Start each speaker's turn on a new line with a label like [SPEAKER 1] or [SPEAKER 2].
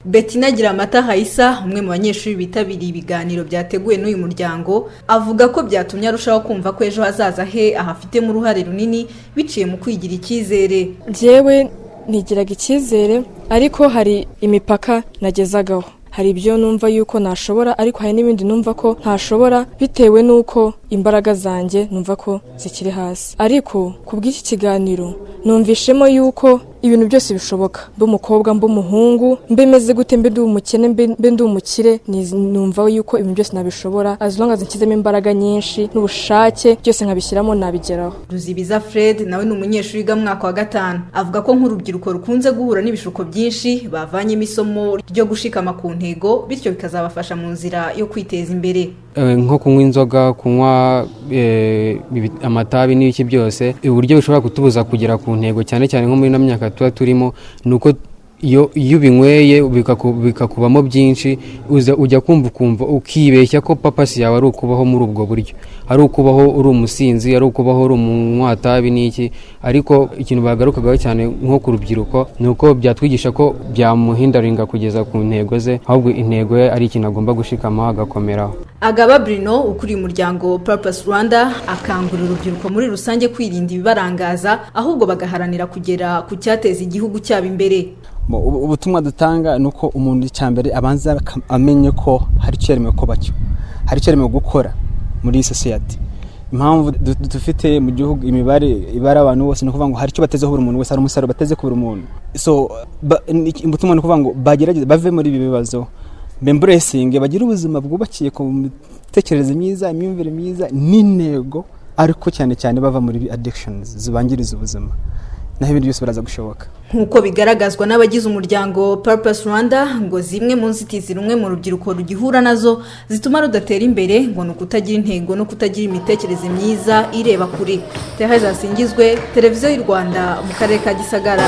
[SPEAKER 1] Bettina Giramata Hayisa, umwe mu banyeshuri bitabiriye ibiganiro byateguwe n'uyu muryango, avuga ko byatumye arushaho kumva ko ejo hazaza he ahafitemo uruhare runini biciye mu kwigira icyizere.
[SPEAKER 2] Njyewe nigiraga icyizere, ariko hari imipaka nagezagaho. Hari ibyo numva yuko nashobora, ariko hari n'ibindi numva ko ntashobora bitewe n'uko imbaraga zanjye numva ko zikiri hasi. Ariko ku bw'iki kiganiro numvishemo yuko ibintu byose bishoboka, mbe umukobwa, mbe umuhungu, mbe meze gute, mbe ndi umukene, mbe ndi umukire, numva yuko ibintu byose nabishobora as long as nshyizemo imbaraga nyinshi n'ubushake, byose nkabishyiramo, nabigeraho.
[SPEAKER 1] Ruzibiza Fred nawe ni umunyeshuri wiga mu mwaka wa gatanu. Avuga ko nk'urubyiruko rukunze guhura n'ibishuko byinshi, bavanyemo isomo ryo gushikama ku ntego, bityo bikazabafasha mu nzira yo kwiteza imbere.
[SPEAKER 3] Nko kunywa inzoga, kunywa amatabi n'ibiki byose, uburyo bishobora kutubuza kugera ku ntego, cyane cyane nko muri ino myaka tuba turimo, ni uko iyo ubinyweye bikakubamo byinshi, ujya kumva ukumva ukibeshya ko purpose yawe ari ukubaho muri ubwo buryo, ari ukubaho uri umusinzi, ari ukubaho uri umunywatabi n'iki. Ariko ikintu bagarukagaho cyane nko ku rubyiruko ni uko byatwigisha ko byamuhindaringa kugeza ku ntego ze, ahubwo intego ye ari ikintu agomba gushikamaho, agakomeraho.
[SPEAKER 1] Agaba Bruno, ukuriye umuryango Purpose Rwanda, akangurira urubyiruko muri rusange kwirinda ibibarangaza, ahubwo bagaharanira kugera ku cyateza igihugu cyabo imbere.
[SPEAKER 4] Ubutumwa dutanga ni uko umuntu icya mbere abanza amenye ko hari icyo yaremewe kuba cyo, hari icyo yaremewe gukora muri iyi sosiyete. Impamvu dufite mu gihugu imibare ibara abantu bose, ni ukuvuga ngo hari icyo batezeho buri muntu wese, hari umusaruro bateze ku buri muntu. So ubutumwa ni ukuvuga ngo bagerageze bave muri ibi bibazo, bembracinge, bagire ubuzima bwubakiye ku mitekerereze myiza, imyumvire myiza n'intego, ariko cyane cyane bava muri addictions zibangiriza ubuzima, naho ibindi byose biraza gushoboka.
[SPEAKER 1] Nk'uko bigaragazwa n'abagize umuryango Purpose Rwanda, ngo zimwe mu nzitizi rumwe mu rubyiruko rugihura nazo zituma rudatera imbere ngo ni ukutagira intego no kutagira imitekerereze myiza ireba kure. Therese Asingizwe, Televiziyo y'u Rwanda, mu karere ka Gisagara.